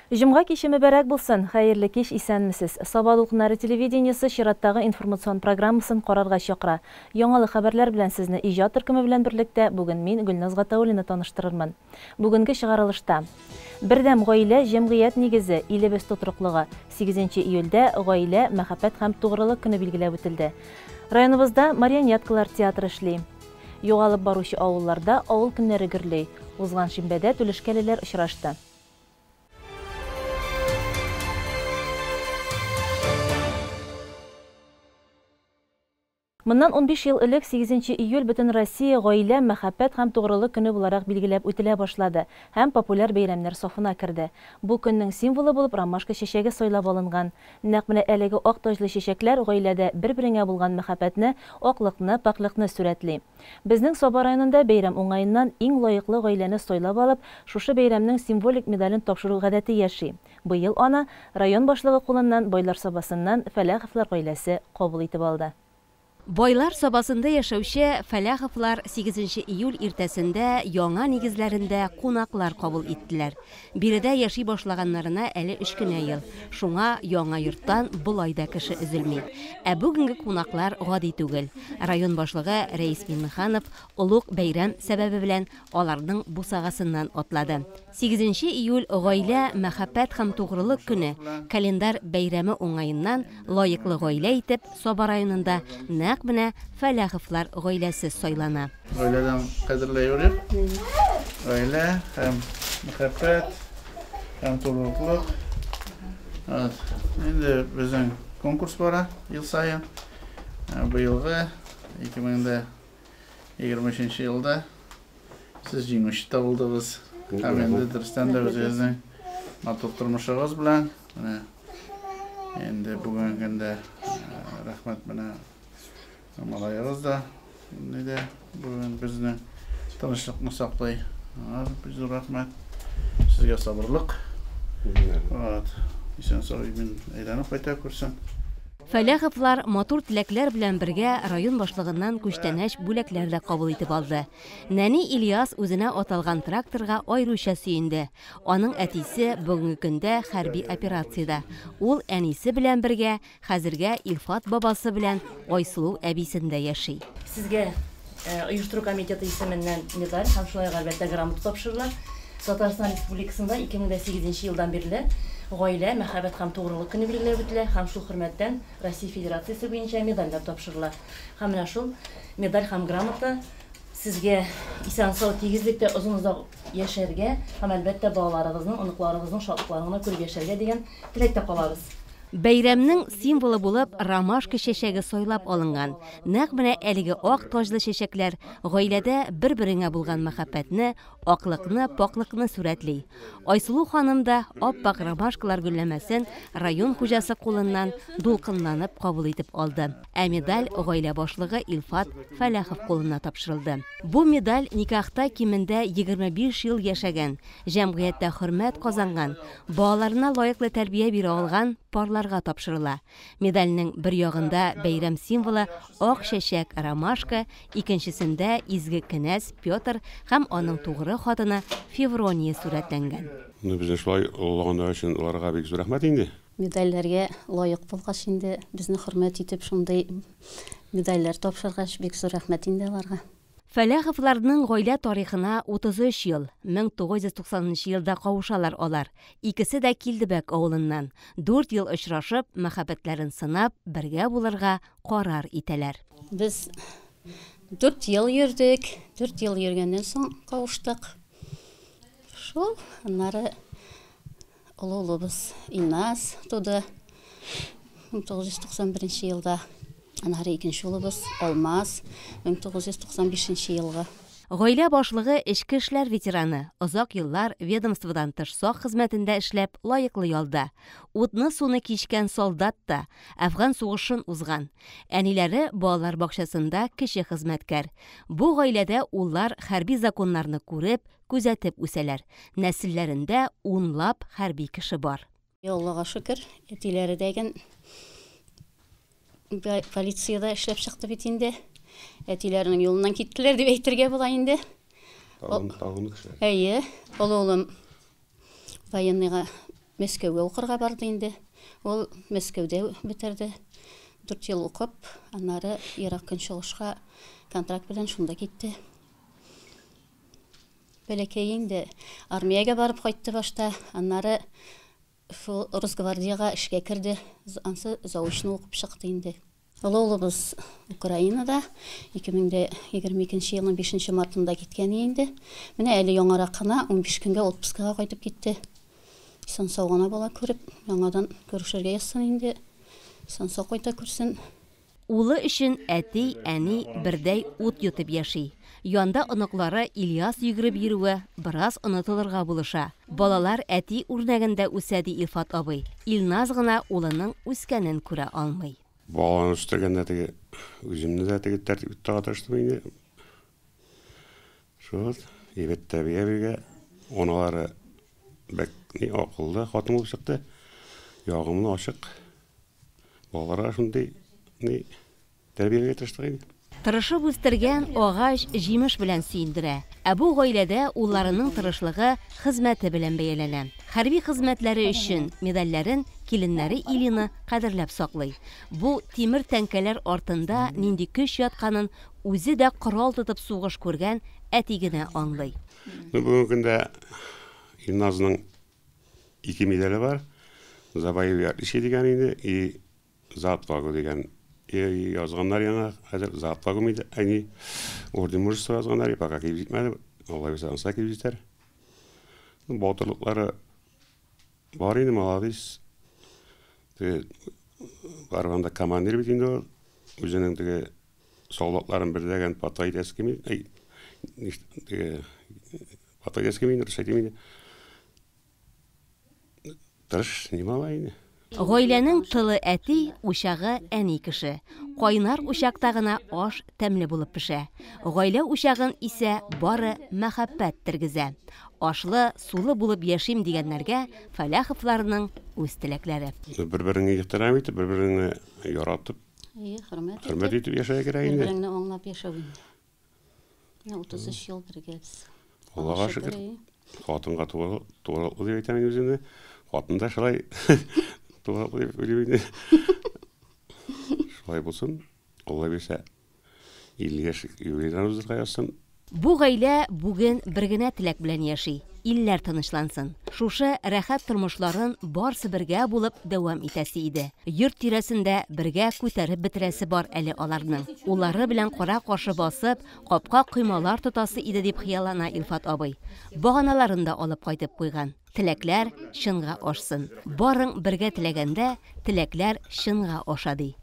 Җомга киче мөбарәк булсын! Хәерле кич, исәнмесез! Саба дулкыннары телевидениесе чираттагы информацион программасын карарга чакыра. Яңалык хәбәрләр белән сезне иҗат төркеме белән берлектә бүген мин Гөлназ Гатауллина таныштырырмын. Бүгенге чыгарылышта. Бердәм гаилә, җәмгыять нигезе, илебез тотрыклыгы. 8 июльдә Гаилә, мәхәббәт һәм тугрылык көне билгеләп үтелде. Районыбызда марионеткалар театры эшли. Югалып баручы авылларда авыл көннәре гөрли. Узган шимбәдә түлешкәлеләр очрашты. Моннан 15 ел элек 8 июль Бөтенроссия гаилә, мәхәббәт һәм тугрылык көне буларак билгеләп үтелә башлады һәм популяр бәйрәмнәр сафына керде. Бу көннең символы булып ромашка чәчәге сайлап алынган. Нәкъ менә әлеге ак таҗлы чәчәкләр гаиләдә бер-береңә булган мәхәббәтне, аклыкны, пакьлыкны сурәтли. Безнең Саба районында бәйрәм уңаеннан иң лаеклы гаиләне сайлап алып, шушы бәйрәмнең символик медален тапшыру гадәте яши. Быел аны район башлыгы кулыннан Байлар Сабасыннан Фәләховлар гаиләсе кабул итеп алды. Байлар Сабасында яшәүче Фәләховлар 8 июль иртәсендә яңа нигезләрендә кунаклар кабул иттеләр. Биредә яши башлаганнарына әле 3 кенә ел. Шуңа яңа йорттан болай да кеше өзелми. Ә бүгенге кунаклар гади түгел. Район башлыгы Рәис Миңнеханов олуг бәйрәм сәбәбе белән аларның бусагасыннан атлады. 8 июль гаилә, мәхәббәт һәм тугрылык көне календарь бәйрәме уңаеннан лаеклы гаилә итеп Саба районында нәкъ менә Фәләховлар гаиләсе сайлана. Гаиләдән кадерле юрик. Гаилә һәм мәхәббәт һәм тугрылык. Инде безнең конкурс бара ел саен. Быелгы 2023 елда сез җиңүче табылдыгыз. Һәм инде дөрестән дә үзегезнең матур тормышыгыз белән менә инде бүгенге көндә рәхмәт менә малаегыз да нидә бүген безне тынычлыкны саклый. Бик зур рәхмәт. Сезгә сабырлык. Вот. Исән сау имин әйләнеп кайта күрсен. Фәләховлар матур теләкләр белән бергә район башлыгыннан күчтәнәч бүләкләр дә кабул итеп алды. Нәни Ильяс үзенә аталган тракторга аеруча сөенде. Аның әтисе бүгенге көндә хәрби операциядә. Ул әнисе белән бергә хәзергә Илфат бабасы белән Айсылу әбисендә яши. Сезгә оештыру комитеты исеменнән медаль һәм шулай ук әлбәттә грамота тапшырыла. Татарстан Республикасында 2008 елдан бирле гаилә, мәхәббәт һәм тугрылык көне билгеләп үтелә һәм шул хөрмәттән Россия Федерациясе буенча медальләр тапшырыла. Һәм менә шул медаль һәм грамота сезгә исән-сау тигезлектә озын-озак яшәргә һәм әлбәттә балаларыгызның, оныкларыгызның шатлыкларын гына күреп яшәргә дигән теләктә калабыз. Бәйрәмнең символы булып ромашка чәчәге сайлап алынган. Нәкъ менә әлеге ак таҗлы чәчәкләр гаиләдә бер-береңә булган мәхәббәтне, аклыкны, пакьлыкны сурәтли. Айсылу ханым да ап-ак ромашкалар гөлләмәсен район хуҗасы кулыннан дулкынланып кабул итеп алды. Ә медаль гаилә башлыгы Илфат Фәләхов кулына тапшырылды. Бу медаль никахта кимендә 25 ел яшәгән, җәмгыятьтә хөрмәт казанган, балаларына лаеклы тәрбия бирә алган парларга тапшырыла. Медальнең бер ягында бәйрәм символы ак чәчәк ромашка, икенчесендә изге кенәз Петр һәм аның тугры хатыны Феврония сурәтләнгән. Безне шулай олылаганнар өчен аларга бик зур рәхмәт инде. Медальләргә лаек булгач инде безне хөрмәт итеп шундый медальләр тапшыргач бик зур рәхмәт инде аларга. Фәләховларның гаилә тарихына 33 ел, 1990 елда кавышалар алар. Икесе дә Килдебәк авылыннан. 4 ел очрашып, мәхәббәтләрен сынап, бергә булырга карар итәләр. Без 4 ел йөрдек, 4 ел йөргәннән соң кавыштык. Шул, аннары олы улыбыз Илназ туды 1991 елда. Аннары икенче улыбыз Алмаз 1995 елгы. Гаилә башлыгы эчке эшләр ветераны, озак еллар ведомстводан тыш сак хезмәтендә эшләп лаеклы ялда. Утны суны кичкән солдат та, Әфган сугышын узган. Әниләре балалар бакчасында кече хезмәткәр. Бу гаиләдә уллар хәрби законнарны күреп, күзәтеп үсәләр. Нәселләрендә унлап хәрби кеше бар. Аллага шөкер, әтиләре дәген полициядә эшләп чыкты бит инде. Әтиләренең юлыннан киттеләр дип әйтергә була инде. Тагын кешеләр. Әйе, олы улым военныйга Мәскәүгә укырга барды инде. Ул Мәскәүдә бетерде. 4 ел укып, аннары Ерак Көнчыгышка контракт белән шунда китте. Бәләкәй инде армиягә барып кайтты башта, аннары шул Росгвардиягә эшкә керде. Ансы заочно укып чыкты инде. Олы улыбыз Украинада 2022 елның 5 мартында киткән инде. Менә әле яңарак кына 15 көнгә отпускага кайтып китте. Исән сау гына бала күреп, яңадан күрешергә язсын инде. Исән сау кайта күрсен. Улы өчен әти, әни бердәй ут йотып яши. Янда оныклары Ильяс йөгереп йөрүе бераз онытылырга булыша. Балалар әти үрнәгендә үсә, ди Илфат абый. Илназ гына улының үскәнен күрә алмый. Баланы үстергәндә теге үземне дә теге тәртип тотарга тырыштым инде. Шул әйбәт тәрбия биргә. Аналары бик ни акыллы хатын булып чыкты. Ягымлы, ачык. Балаларга шундый ни тәрбияләргә тырыштык инде. Тырышып үстергән агач җимеш белән сөендерә. Ә бу гаиләдә улларының тырышлыгы хезмәте белән бәяләнә. Хәрби хезмәтләре өчен медальләрен киленнәре Илина кадерләп саклый. Бу тимер тәңкәләр артында нинди көч ятканын үзе дә корал тотып сугыш күргән әти генә аңлый. Ну, бүгенге көндә Илназның 2 медале бар. За боевые отличия дигән инде и за отвагу дигән. И язганнар яңа хәзер за отвагу медаль, әни орден мужества язганнар, и пока килеп җитмәде. Алла бирсә, ансы килеп җитәр. Батырлыклары бар инде, молодец. Теге барганда командир бит инде ул. Үзенең теге солдатларын берләгән пата итәсе килми. Әй, теге пата итәсе килми, дөрес әйтим инде. Тырыш, ни бала инде. Гаиләнең тылы әти, учагы әни кеше. Кайнар учакта гына аш тәмле булып пешә. Гаилә учагын исә бары мәхәббәт тергезә. Ашлы, сулы булып яшим дигәннәргә Фәләховларның үз теләкләре. Бер-береңне ихтирам итеп, бер-береңне яратып, хөрмәт хөрмәт итеп яшәргә кирәк инде. Бер-береңне аңлап яшәү инде. Менә 33 ел бергә без. Аллага шөкер. Хатынга тугрылыклы дип әйтәм инде үземне. Хатын да шулай тугрылыклы дип уйлыйм инде. Шулай булсын. Алла бирсә, 50 яшь юбилейларын уздырырга язсын. Бу гаилә бүген бер генә теләк белән яши. Илләр тынычлансын. Шушы рәхәт тормышларын барсы бергә булып дәвам итәсе иде. Йорт тирәсендә бергә күтәреп бетерәсе бар әле аларның. Уллары белән кара-каршы басып, капка коймалар тотасы иде дип хыяллана Илфат абый. Баганаларын да алып кайтып куйган. Теләкләр чынга ашсын. Барың бергә теләгәндә, теләкләр чынга аша ди.